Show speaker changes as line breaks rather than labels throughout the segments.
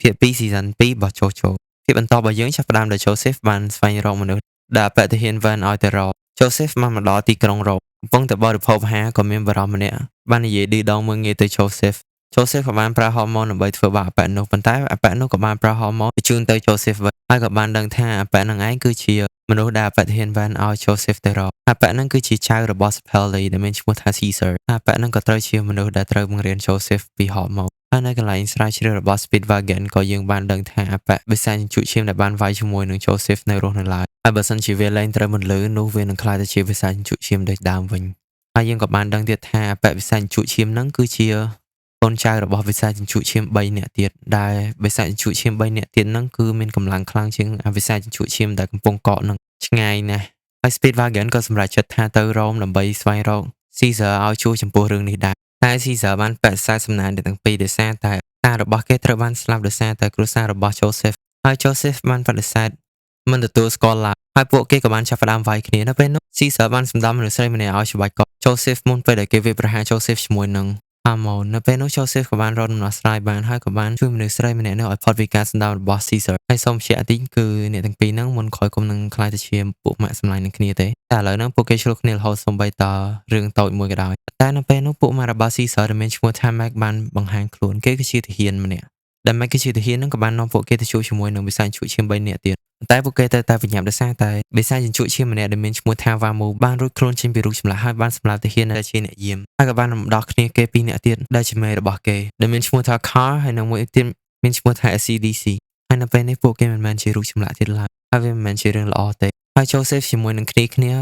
ភាគ2 Season 2របស់ JoJo ភាគបន្តរបស់យើងចាប់ផ្ដើមដោយ Joseph បានស្វែងរកមនុស្សដែលអបទាហាន Van ឲ្យទៅរក Joseph បានមកដល់ទីក្រុងរ៉ូមកំពុងតែបរិភោគអាហារក៏មានបុរសម្នាក់បាននិយាយឌឺដងមើលងាយទៅ Joseph។ Joseph ក៏បានប្រើហូម៉ូនដើម្បីធ្វើបាបអបៈនោះប៉ុន្តែអបៈនោះក៏បានប្រើហូម៉ូនបញ្ជូនទៅ Joseph វិញហើយក៏បានដឹងថាអបៈនឹងឯងគឺជាមនុស្សដែលអបទាហាន Van ឲ្យ Joseph ទៅរកអបៈនឹងគឺជាចៅរបស់ Scapelli ដែលមានឈ្មោះថា Caesar។ អបៈនឹងក៏ត្រូវជាមនុស្សដែលត្រូវបង្រៀន Joseph ពីហូម៉ូនហើយនៅកន្លែងស្រាវជ្រាវរបស់ Speedwagon ក៏យើងបានដឹងថាអបៈបិសាចជញ្ជក់ឈាមដែលបានវាយជាមួយនឹង Joseph នៅរស់នៅឡើយហើយបើសិនជាវាលែងត្រូវបន្លឺនោះវានឹងក្លាយទៅជាបិសាចជញ្ជក់ឈាមដូចដើមវិញហើយយើងក៏បានដឹងទៀតថាអបៈបិសាចជញ្ជក់ឈាមហ្នឹងគឺជាកូនចៅរបស់បិសាចជញ្ជក់ឈាម3នាក់ទៀតដែលបិសាចជញ្ជក់ឈាម3នាក់ទៀតហ្នឹងគឺមានកម្លាំងខ្លាំងជាងអបិសាចជញ្ជក់ឈាមដែលកំពុងកកនឹងឆ្ងាយណាស់ហើយ Speedwagon ក៏សម្រេចចិត្តថាទៅរ៉ូមដើម្បីស្វែងរក Caesar ឲ្យជួយចំពោះរឿងនេះដែរតែ Caesar បានបដិសេធសំណើអ្នកទាំងពីរដោយសារតែតារបស់គេត្រូវបានស្លាប់ដោយសារតែគ្រួសាររបស់ Joseph ហើយ Joseph បានបដិសេធមិនទទួលស្គាល់ឡើយហើយពួកគេក៏បានចាប់ផ្ដើមវាយគ្នា។នៅពេលនោះ Caesar បានសម្ដំមនុស្សស្រីម្នាក់ឲ្យច្បាច់ក Joseph មុនពេលដែលគេវាយប្រហារ Joseph ជាមួយនឹង Hamon។ នៅពេលនោះ Joseph ក៏បានរកដំណោះស្រាយបានហើយក៏បានជួយមនុស្សស្រីម្នាក់នោះឲ្យផុតពីការសម្ដំរបស់ Caesar ហើយសូមបញ្ជាក់តិចគឺអ្នកទាំងពីរហ្នឹងមុនក្រោយគុំនឹងក្លាយទៅជាពួកម៉ាក់សម្លាញ់នឹងគ្នាទេតែឥឡូវហ្នឹងពួកគេឆ្លោះគ្នារហូតសូម្បីតរឿងតូចមួយក៏ដោយតែនៅពេលនោះពួកម៉ាក់របស់ Caesar ដែលមានឈ្មោះថា Mac បានបង្ហាញខ្លួនគេគឺជាទាហានម្នាក់ដែល Mac គឺជាទាហានហ្នឹងក៏បាននាំពួកគេទៅជួបជាមួយនឹងបិសាចជក់ឈាម3នាក់ទៀតតែពួកគេទៅតែប្រញាប់ដោយសារតែបិសាចជញ្ជក់ឈាមម្នាក់ដែលមានឈ្មោះថា Wamuu បានរួចខ្លួនចេញពីរូបចម្លាក់ហើយបានសម្លាប់ទាហានដែលជាអ្នកយាមហើយក៏បានរំដោះគ្នាគេពីរនាក់ទៀតដែលជាមេរបស់គេដែលមានឈ្មោះថា Car ហើយនិងមួយទៀតមានឈ្មោះថា SCDC។ ហើយនៅពេលនេះពួកគេមិនមែនជារូបចម្លាក់ទៀតឡើយហើយវាមិនមែនជារឿងល្អទេហើយ Joseph ជាមួយនឹងគ្នាគ្នា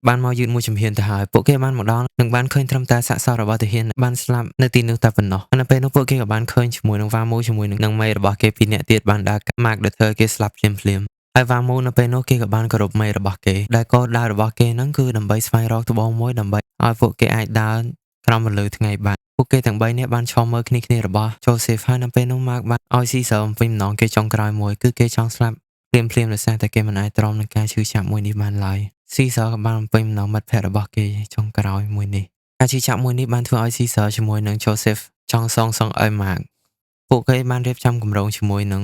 បានមកយឺតមួយជំហានទៅហើយពួកគេបានមកដល់និងបានឃើញត្រឹមតែសាកសពរបស់ទាហានបានស្លាប់នៅទីនោះតែប៉ុណ្ណោះហើយនៅពេលនោះពួកគេក៏បានឃើញជាមួយនឹង Wamuu ជាមួយនឹងមេរបស់គេពីរនាក់ទៀតបានដើរកាត់ Mark ដែលធ្វើឲ្យគេស្លាប់ភ្លាមភ្លាមហើយ Wamuu នៅពេលនោះគេក៏បានគោរពមេរបស់គេដែលគោលដៅរបស់គេហ្នឹងគឺដើម្បីស្វែងរកត្បូងមួយដើម្បីឲ្យពួកគេអាចដើរក្រោមពន្លឺថ្ងៃបានពួកគេទាំង3នាក់បានឈរមើលគ្នាគ្នារបស់ Joseph ហើយនៅពេលនោះ Mark បានឲ្យ Caesar បំពេញបំណងគេចុងក្រោយមួយគឺគេចង់ស្លាប់ភ្លាមភ្លាមដោយសារតែគេមិនអាចទ្រាំនឹងការឈឺចាប់មួយនេះបានឡើយ Caesar ក៏បានបំពេញបំណងមិត្តភក្តិរបស់គេចុងក្រោយមួយនេះការឈឺចាប់មួយនេះបានធ្វើឲ្យ Caesar ជាមួយនឹង Joseph ចង់សងសឹកឲ្យ Mark។ ពួកគេបានរៀបចំគម្រោងជាមួយនឹ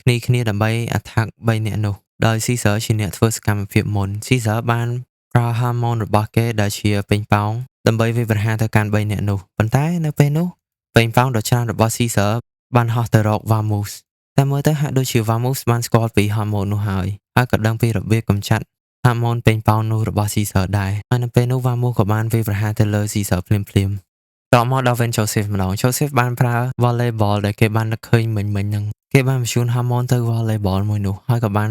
ងគ្នាគ្នាដើម្បី attack 3នាក់នោះដោយ Caesar ជាអ្នកធ្វើសកម្មភាពមុន។ Caesar បានប្រើ hormone របស់គេដែលជាប៉េងប៉ោងដើម្បីវាយប្រហារទៅកាន់3នាក់នោះប៉ុន្តែនៅពេលនោះប៉េងប៉ោងដ៏ច្រើនរបស់ Caesar បានហោះទៅរក Vamus តែមើលទៅហាក់ដូចជា Vamus បានស្គាល់ពី hormone នោះហើយហើយក៏ដឹងពីរបៀបកម្ចាត់ hormone ប៉េងប៉ោងនោះរបស់ Caesar ដែរហើយនៅពេលនោះ Vamus ក៏បានវាយប្រហារទៅលើ Caesar ភ្លាមៗតមកដល់វិញ Joseph ម្ដង Joseph បានប្រើ volleyball ដែលគេបាននឹកឃើញមិញមិញហ្នឹងគេបានបញ្ជូន hormone ទៅ volleyball មួយនោះហើយក៏បាន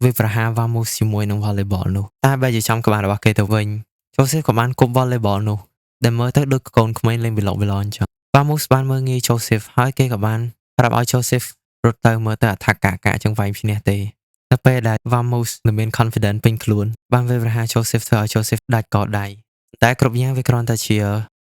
វាយប្រហារ Vamus ជាមួយនឹង volleyball នោះតែបែរជាចំក្បាលរបស់គេទៅវិញ។ Joseph ក៏បានគប់ volleyball នោះដែលមើលទៅដូចកូនក្មេងលេងវិឡុកវិឡអញ្ចឹង Vamus បានមើលងាយ Joseph ហើយគេក៏បានប្រាប់ឲ្យ Joseph រត់ទៅមើលទៅអថាកាកាចឹងវាយឈ្នះទេនៅពេលដែល Vamus នៅមាន confidence ពេញខ្លួនបានវាយប្រហារ Joseph ធ្វើឲ្យ Joseph ដាច់កដៃតែគ្រប់យ៉ាងវាគ្រាន់តែជា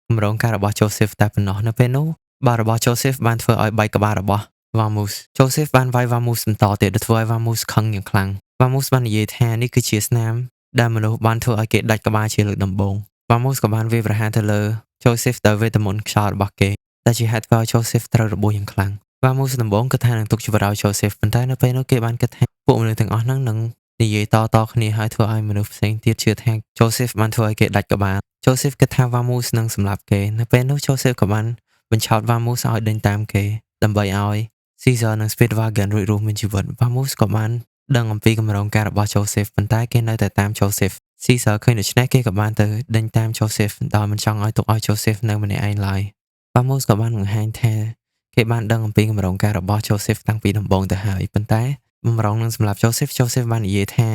គម្រោងការរបស់ Joseph តែប៉ុណ្ណោះ។នៅពេលនោះបាល់របស់ Joseph បានធ្វើឲ្យបែកក្បាលរបស់ Vamus។ Joseph បានវាយ Vamus បន្តទៀតដែលធ្វើឲ្យ Vamus ខឹងយ៉ាងខ្លាំង។ Vamus បាននិយាយថានេះគឺជាស្នាមដែលមនុស្សបានធ្វើឲ្យគេដាច់ក្បាលជាលើកដំបូង Vamus ក៏បានវាយប្រហារទៅលើ Joseph ដោយវេទមន្តខ្យល់របស់គេដែលជាហេតុធ្វើឲ្យ Joseph ត្រូវរបួសយ៉ាងខ្លាំង Vamus ដំបូងគិតថានឹងទុកជីវិតឲ្យ Joseph ប៉ុន្តែនៅពេលនោះគេបានគិតថាពួកមនុស្សទាំងអស់ហ្នឹងនឹងនិយាយតៗគ្នាហើយធ្វើឲ្យមនុស្សផ្សេងទៀតជឿថា Joseph បានធ្វើឲ្យគេដាច់ក្បាល។ Joseph គិតថា Vamus នឹងសម្លាប់គេ។នៅពេលនោះ Joseph ក៏បានបញ្ឆោត Vamus ឲ្យដេញតាមគេដើម្បីឲ្យ Caesar និង Speedwagon រួចរស់មានជីវិត។ Vamus ក៏បានដឹងអំពីគម្រោងការរបស់ Joseph ប៉ុន្តែគេនៅតែតាម Joseph។ Caesar ឃើញដូច្នេះគេក៏បានទៅដេញតាម Joseph ដោយមិនចង់ឲ្យទុកឲ្យ Joseph នៅម្នាក់ឯងឡើយ Vamus ក៏បានបង្ហាញថាគេបានដឹងអំពីគម្រោងការរបស់ Joseph តាំងពីដំបូងទៅហើយប៉ុន្តែបំរុងនឹងសម្លាប់ Joseph Joseph បាននិយាយថា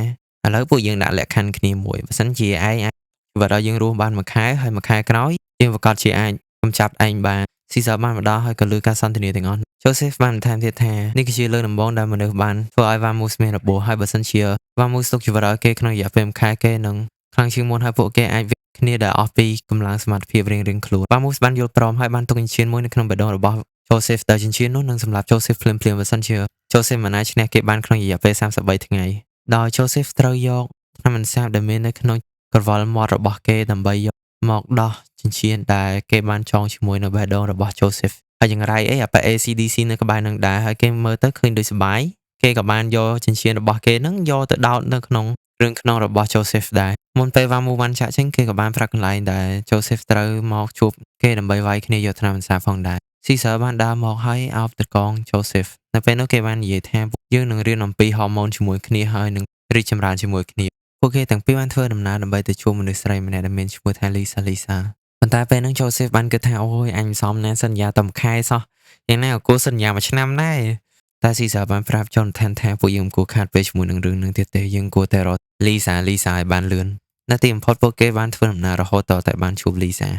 ឥឡូវពួកយើងដាក់លក្ខខណ្ឌគ្នាមួយបើសិនជាឯងអាចជីវិតឲ្យយើងរស់បានមួយខែហើយមួយខែក្រោយយើងប្រាកដជាអាចកម្ចាត់ឯងបាន Caesar បានមកដល់ហើយក៏លើការសន្ទនាទាំងអស់ Joseph បានបន្ថែមទៀតថានេះគឺជាលើកដំបូងដែលមនុស្សបានធ្វើឲ្យ Vamus មានរបួសហើយបើសិនជា Vamus ទុកជីវិតឲ្យគេក្នុងរយៈពេលមួយខែគេនឹងខ្លាំងជាងមុនហើយពួកគេអាចគ្នាដែលអស់ពីកម្លាំងសមត្ថភាពរៀងៗខ្លួន។ Vamus បានយល់ព្រមហើយបានទុកចិញ្ចៀនមួយនៅក្នុងបេះដូងរបស់ Joseph ដែលចិញ្ចៀននោះនឹងសម្លាប់ Joseph ភ្លាមៗបើសិនជា Joseph មិនអាចឈ្នះគេបានក្នុងរយៈពេល33ថ្ងៃដោយ Joseph ត្រូវយកថ្នាំបន្សាបដែលមាននៅក្នុងក្រវិលមាត់របស់គេដើម្បីយកមកដោះចិញ្ចៀនដែលគេបានចងជាមួយនៅបេះដូងរបស់ Joseph។ ហើយចង្រៃអីអាប៉ា ACDC នៅក្បែរនឹងដែរហើយគេមើលទៅឃើញដូចសប្បាយគេក៏បានយកចិញ្ចៀនរបស់គេហ្នឹងយកទៅដោតនៅក្នុងរឿងក្នុងរបស់ Joseph ដែរមុនពេល Wamu បានចាក់ចេញគេក៏បានប្រាប់កន្លែងដែល Joseph ត្រូវមកជួបគេដើម្បីវាយគ្នាយកថ្នាំបន្សាបផងដែរ Caesar បានដើរមកហើយអោបតកង Joseph នៅពេលនោះគេបាននិយាយថាយើងនឹងរៀនអំពីហូម៉ូនជាមួយគ្នាហើយនឹងរីកចម្រើនជាមួយគ្នាពួកគេទាំងពីរបានធ្វើដំណើរដើម្បីទៅជួបមនុស្សស្រីម្នាក់ដែលមានឈ្មោះថា Lisa Lisa ប៉ុន្តែពេលហ្នឹង Joseph បានគិតថាអូយអញមិនសមណាសន្យាតែមួយខែសោះយ៉ាងណាក៏គួរសន្យាមួយឆ្នាំដែរតែ Caesar បានប្រាប់ Jonathan ថាពួកយើងមិនគួរខាតពេលជាមួយនឹងរឿងហ្នឹងទៀតទេយើងគួរតែរក Lisa Lisa ឲ្យបានលឿននៅទីបំផុតពួកគេបានធ្វើដំណើររហូតដល់តែបានជួប Lisa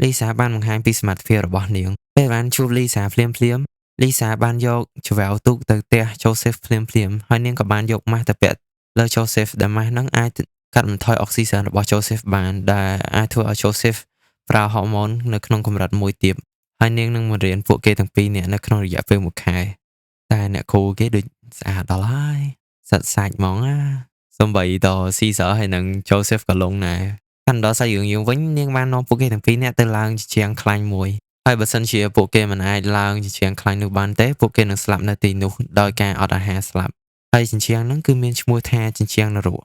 Lisa បានបង្ហាញពីសមត្ថភាពរបស់នាងពេលបានជួប Lisa ភ្លាមភ្លាម Lisa បានយកច្រវែវទូកទៅផ្ទះ Joseph ភ្លាមភ្លាមហើយនាងក៏បានយកម៉ាស់ទៅពាក់លើ Joseph ដែលម៉ាស់ហ្នឹងអាចកាត់បន្ថយអុកស៊ីសែនរបស់ Joseph បានដែលអាចធ្វើឲ្យ Joseph ប្រើហូម៉ូននៅក្នុងកម្រិតមួយទាបហើយនាងនឹងបង្រៀនពួកគេទាំងពីរនាក់នៅក្នុងរយៈពេលមួយខែតែអ្នកគ្រូគេដូចស្អាតដល់ហើយសិតសាច់ហ្មងណាសំបីត Caesar ហើយនិង Joseph ក៏លងដែរកាន់ដល់សាច់រឿងយើងវិញនាងបាននាំពួកគេទាំងពីរនាក់ទៅឡើងជញ្ជាំងខ្លាញ់មួយហើយបើសិនជាពួកគេមិនអាចឡើងជញ្ជាំងខ្លាញ់នោះបានទេពួកគេនឹងស្លាប់នៅទីនោះដោយការអត់អាហារស្លាប់ហើយជញ្ជាំងហ្នឹងគឺមានឈ្មោះថាជញ្ជាំងនរក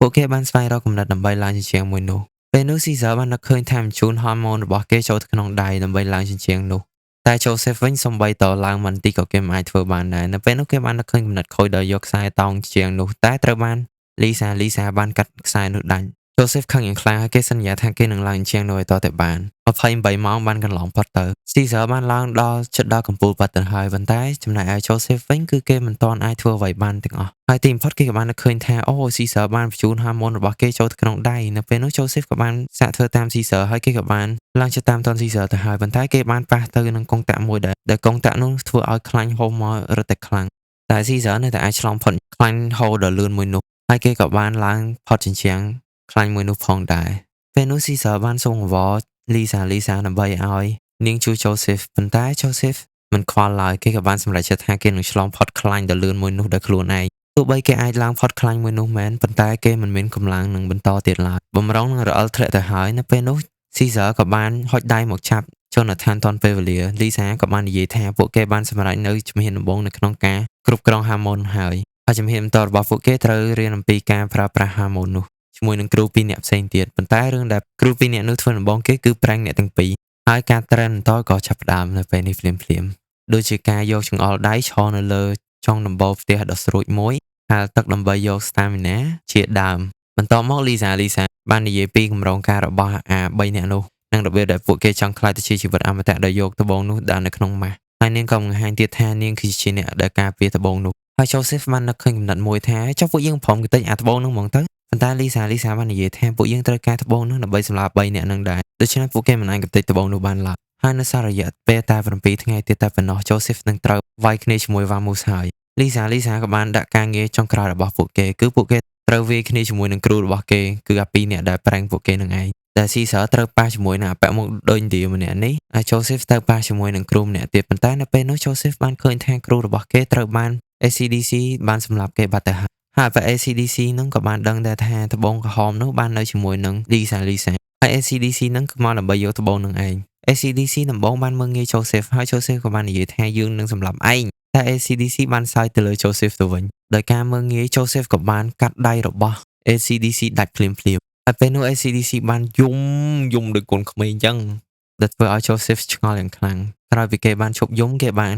ពួកគេបានស្វែងរកកំណត់ដើម្បីឡើងជញ្ជាំងមួយនោះពេលនោះ Caesar បាននឹកឃើញថាបញ្ជូនហូម៉ូនរបស់គេចូលទៅក្នុងដៃដើម្បីឡើងជញ្ជាំងនោះតែ Joseph វិញសំបីតឡើងមិនតិចក៏គេមិនអាចធ្វើបានដែរនៅពេលនោះគេបាននឹកឃើញកំណត់ខូចដោយយកខ្សែតោងជញ្ជាំងនោះតែត្រូវបាន Lisa Lisa បានកាត់ខ្សែនោះដាច់ Joseph ខឹងយ៉ាងខ្លាំងហើយគេសន្យាថាគេនឹងឡើងជញ្ជាំងនោះឲ្យតតែបាន28ម៉ោងបានកន្លងផុតទៅ Caesar បានឡើងដល់ជិតដល់កំពូលបាត់ទៅហើយប៉ុន្តែចំណែកឯ Joseph វិញគឺគេមិនទាន់អាចធ្វើអ្វីបានទាំងអស់ហើយទីបំផុតគេក៏បាននឹកឃើញថាអូ Caesar បានបញ្ជូនហូម៉ូនរបស់គេចូលទៅក្នុងដៃនៅពេលនោះ Joseph ក៏បានសាកធ្វើតាម Caesar ហើយគេក៏បានឡើងជិតតាមតន Caesar ទៅហើយប៉ុន្តែគេបានប៉ះទៅនឹងកុងតាក់មួយដែរដែលកុងតាក់នោះធ្វើឲ្យខ្លាញ់ហូរមករឹតតែខ្លាំងតែ Caesar នៅតែអាចឆ្លងផុតខ្លាញ់ហូរដ៏លឿនមួយនោះហើយគេក៏បានឡើងផុតជញ្ជាំងខ្លាញ់មួយនោះផងដែរពេលនោះ Caesar បានសូមអង្វរ Lisa Lisa ដើម្បីឲ្យនាងជួយ Joseph ប៉ុន្តែ Joseph មិនខ្វល់ឡើយគេក៏បានសម្រេចចិត្តថាគេនឹងឆ្លងផុតខ្លាញ់ដ៏លឿនមួយនោះដោយខ្លួនឯងទោះបីគេអាចឡើងផុតខ្លាញ់មួយនោះមែនប៉ុន្តែគេមិនមានកម្លាំងនឹងបន្តទៀតឡើយបំរុងនឹងរអិលធ្លាក់ទៅហើយនៅពេលនោះ Caesar ក៏បានហុចដៃមកចាប់ Jonathan ទាន់ពេលវេលា Lisa ក៏បាននិយាយថាពួកគេបានសម្រេចនៅជំហានដំបូងនៅក្នុងការគ្រប់គ្រងហាម៉ូនហើយហើយជំហានបន្តរបស់ពួកគេត្រូវរៀនអំពីការប្រើប្រាស់ហាម៉ូននោះជាមួយនឹងគ្រូពីរនាក់ផ្សេងទៀតប៉ុន្តែរឿងដែលគ្រូពីរនាក់នោះធ្វើដំបូងគេគឺprank អ្នកទាំងពីរហើយការ train បន្តក៏ចាប់ផ្ដើមនៅពេលនេះភ្លាមភ្លាមដូចជាការយកចង្អុលដៃឈរនៅលើចុងដំបូលផ្ទះដ៏ស្រួចមួយហាលទឹកដើម្បីយក stamina ជាដើមបន្ទាប់មក Lisa Lisa បាននិយាយពីគម្រោងការរបស់អា3នាក់នោះនិងរបៀបដែលពួកគេចង់ក្លាយទៅជាជីវិតអមតៈដោយយកត្បូងនោះដាក់នៅក្នុងម៉ាស់ហើយនាងក៏បង្ហាញទៀតថានាងគឺជាអ្នកដែលការពារត្បូងនោះហើយ Joseph បាននឹកឃើញកំណត់មួយថាចុះពួកយើងព្រមគតិចអាត្បូងនោះហ្មងទៅប៉ុន្តែ Lisa Lisa បាននិយាយថាពួកយើងត្រូវការត្បូងនោះដើម្បីសម្លាប់3នាក់នឹងដែរដូច្នេះពួកគេមិនអាចគតិចត្បូងនោះបានឡើយហើយនៅសល់រយៈពេលតែ7ថ្ងៃទៀតតែប៉ុណ្ណោះ Joseph នឹងត្រូវវាយគ្នាជាមួយ Vamus ហើយ Lisa Lisa ក៏បានដាក់ការងារចុងក្រោយរបស់ពួកគេគឺពួកគេត្រូវវាយគ្នាជាមួយនឹងគ្រូរបស់គេគឺអាពីរនាក់ដែល prank ពួកគេនឹងឯងដែល Caesar ត្រូវប៉ះជាមួយនឹងអាពាក់មុខដូចឥណ្ឌាម្នាក់នេះហើយ Joseph ត្រូវប៉ះជាមួយនឹងគ្រូម្នាក់ទៀតប៉ុន្តែនៅពេលនោះ Joseph បានឃើញថាគ្រូរបស់គេត្រូវបាន ACDC បានសម្លាប់គេបាត់ទៅហើយហើយអា ACDC ហ្នឹងក៏បានដឹងដែរថាត្បូងក្រហមនោះបាននៅជាមួយនឹង Lisa Lisa ហើយ ACDC ហ្នឹងគឺមកដើម្បីយកត្បូងនឹងឯង ACDC ដំបូងបានមើលងាយ Joseph ហើយ Joseph ក៏បាននិយាយថាយើងនឹងសម្លាប់ឯងតែ ACDC បានសើចទៅលើ Joseph ទៅវិញដោយការមើលងាយ Joseph ក៏បានកាត់ដៃរបស់ ACDC ដាច់ភ្លាមភ្លាមហើយពេលនោះ ACDC បានយំយំដូចកូនក្មេងអញ្ចឹងដែលធ្វើឲ្យ Joseph ឆ្ងល់យ៉ាងខ្លាំងក្រោយពីគេបានឈប់យំគេបាន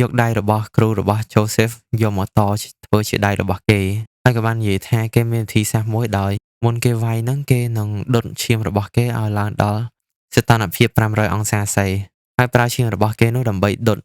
យកដៃរបស់គ្រូរបស់ Joseph យកមកតធ្វើជាដៃរបស់គេហើយក៏បាននិយាយថាគេមានវិធីសាស្ត្រមួយដោយមុនគេវាយហ្នឹងគេនឹងដុតឈាមរបស់គេឲ្យឡើងដល់សីតុណ្ហភាព500អង្សាសេហើយប្រើឈាមរបស់គេនោះដើម្បីដុត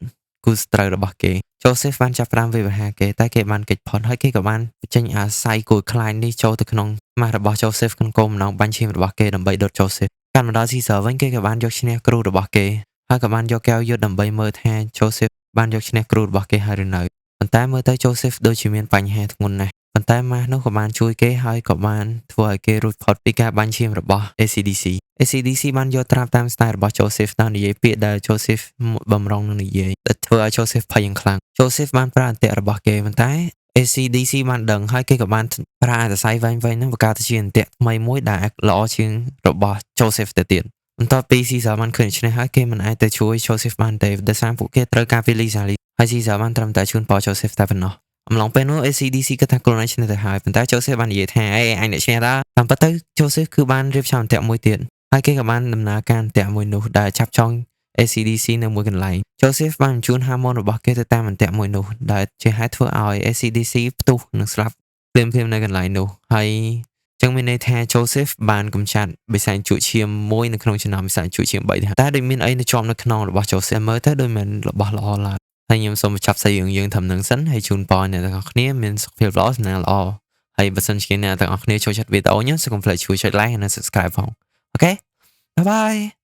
គូសត្រូវរបស់គេ Joseph បានចាប់ផ្ដើមវាយប្រហារគេតែគេបានគេចផុតហើយគេក៏បានបញ្ចេញអាសៃគួយខ្លាញ់នេះចូលទៅក្នុងម៉ាស់របស់ Joseph ក្នុងគោលបំណងបាញ់ឈាមរបស់គេដើម្បីដុត Joseph កាន់មកដល់ Caesar វិញគេក៏បានយកឈ្នះគ្រូរបស់គេហើយក៏បានយកកែវយុទ្ធដើម្បីមើលថា Joseph បានយកឈ្នះគ្រូរបស់គេហើយឬនៅប៉ុន្តែមើលទៅ Joseph ដូចជាមានបញ្ហាធ្ងន់ណាស់ប៉ុន្តែម៉ាស់នោះក៏បានជួយគេហើយក៏បានធ្វើឲ្យគេរួចផុតពីការបាញ់ឈាមរបស់ ACDC ACDC បានយកត្រាប់តាម style របស់ Joseph តាមនិយាយពាក្យដែល Joseph បំរុងនឹងនិយាយដែលធ្វើឲ្យ Joseph ភ័យយ៉ាងខ្លាំង Joseph បានប្រើអន្ទាក់របស់គេប៉ុន្តែ ACDC បានដឹងហើយគេក៏បានប្រើអត្តស័យវែងៗហ្នឹងបង្កើតទៅជាអន្ទាក់ថ្មីមួយដែលល្អជាងរបស់ Joseph ទៅទៀត។ បន្ទាប់ពី Caesar បានឃើញដូច្នេះហើយគេមិនអាចទៅជួយ Joseph បានទេដោយសារពួកគេត្រូវការពី Lisa ហើយ Caesar បានត្រឹមតែជូនពរ Joseph តែប៉ុណ្ណោះអំឡុងពេលនោះ ACDC គិតថាខ្លួនឯងឈ្នះទៅហើយប៉ុន្តែ Joseph បាននិយាយថាអេអញអ្នកឈ្នះដែរតាមពិតទៅ Joseph គឺបានរៀបចំអន្ទាក់មួយទៀតហើយគេក៏បានដំណើរការអន្ទាក់មួយនោះដែលចាប់ចង ACDC នៅមួយកន្លែង Joseph បានបញ្ជូនហាម៉ូនរបស់គេទៅតាមអន្ទាក់មួយនោះដែលជាហេតុធ្វើឲ្យ ACDC ផ្ទុះនិងស្លាប់ភ្លាមៗនៅកន្លែងនោះហើយចឹងមានន័យថា Joseph បានកម្ចាត់បិសាចជក់ឈាមមួយនៅក្នុងចំណោមបិសាចជក់ឈាម3តែដូចមានអីនៅជាប់នៅក្នុងរបស់ Joseph មើលទៅដូចមិនរបស់ល្អឡើយហើយខ្ញុំសូមបញ្ចប់សាច់រឿងយើងត្រឹមនឹងសិនហើយជូនពរអ្នកទាំងអស់គ្នាមានសុខភាពល្អសំណាងល្អហើយបើសិនជាអ្នកទាំងអស់គ្នាចូលចិត្តវីដេអូខ្ញុំសូមកុំភ្លេចជួយចុច like និង subscribe ផង។ Okay, bye bye.